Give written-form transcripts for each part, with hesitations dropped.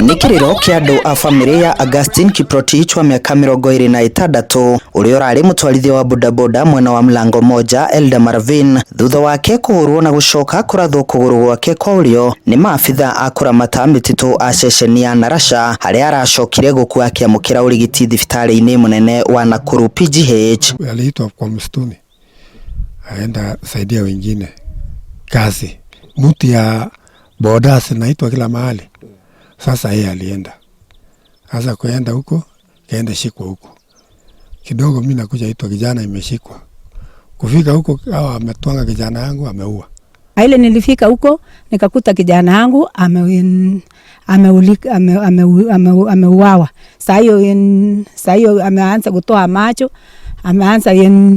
Nĩ kĩrĩro kĩa andũ a bamĩrĩ ya Augustine Kiprotich wa mĩaka 26 ũrĩa ũrarĩ mũtwarithia wa bodaboda mwena wa Mlango Moja Eldama Ravine, thutha wake kũhũrwo na gũcoka kũrathwo kũgũrũ gwake kwa ũrĩo nĩ maabitha a kũramata mĩtitũ a ceceni ya Narasha, harĩa aracokire gũkua akĩamũkĩra ũrigiti thibitarĩ-inĩ mũnene wa Nakuru PGH. Aliitwa kwa msituni aenda saidia wengine kazi, mtu ya boda zinaitwa kila mahali. Sasa yeye alienda sasa, kuenda huko kaenda shikwa huko kidogo, mi nakuja itwa kijana imeshikwa. Kufika huko hawa ametwanga kijana yangu ameua. Ile nilifika huko nikakuta kijana yangu ameuawa. Saa hiyo ameanza kutoa macho, ameanza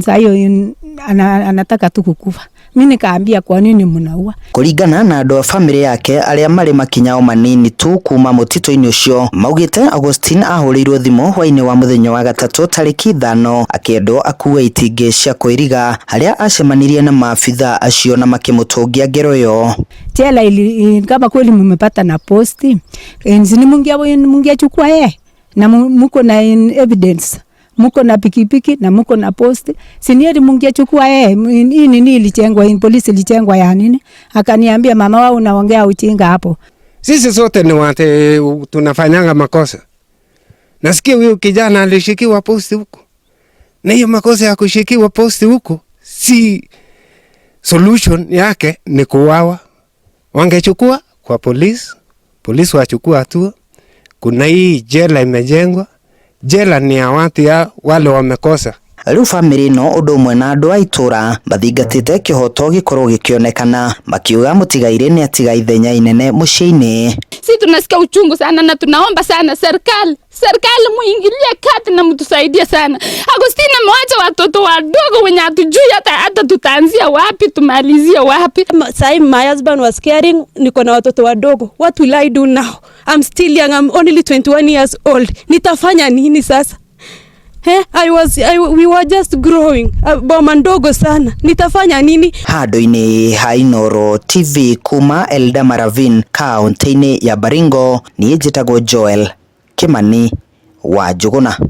saa hiyo anataka tu kukufa. Mi nikaambia, "Kwa nini mnaua?" Kũringana na andũ a bamĩrĩ yake arĩa marĩ makinya o manini tu kuma mũtitũ-inĩ ũcio, maugĩte Augustine ahũrĩirwo thimũ hwaĩ-inĩ wa mũthenya wa gatatũ tarĩki 5 akĩendwo akue itingĩ cia kwĩriga, harĩa acemanirie na maabitha acio na makĩmũtũngia ngero ĩyo. Jela ili, kama kweli mmepata na posti ni mungechukua yeye na muko na evidence, muko na pikipiki na muko na posti, si ni heri mungechukua yeye? Hii nini ilijengwa, hii polisi ilijengwa ya nini? Akaniambia, "Mama wao, unaongea ujinga hapo." Sisi sote ni wate tunafanyanga makosa. Nasikia huyu kijana alishikiwa posti huko, na hiyo makosa ya kushikiwa posti huko si solution yake ni kuuawa. Wangechukua kwa polisi, polisi wachukua hatua. Kuna hii jela imejengwa, jela ni ya watu ya wale wamekosa. Rĩu bamĩrĩ ĩno ũndũ ũmwe na andũ a itũra mathingatĩte kĩhoto gĩkorwo gĩkĩonekana, makiuga mũtigairĩ nĩ atiga ithenya inene mũciĩ-inĩ. Si tunasikia uchungu sana na tunaomba sana serikali, serikali muingilie kati na mtusaidie sana. Agustina amewacha watoto wadogo wenye hatujui hata tutaanzia wapi tumalizie wapi. Sahi my husband was caring, niko na watoto wadogo. What will I do now? I'm still young, I'm only 21 years old. Nitafanya nini sasa? We were just growing. Boma ndogo sana. Nitafanya nini? Handũ-inĩ ha Inooro TV kuma Eldama Ravine kaunti-inĩ ya Baringo, niĩ njĩtagwo Joel Kimani wa Njũgũna.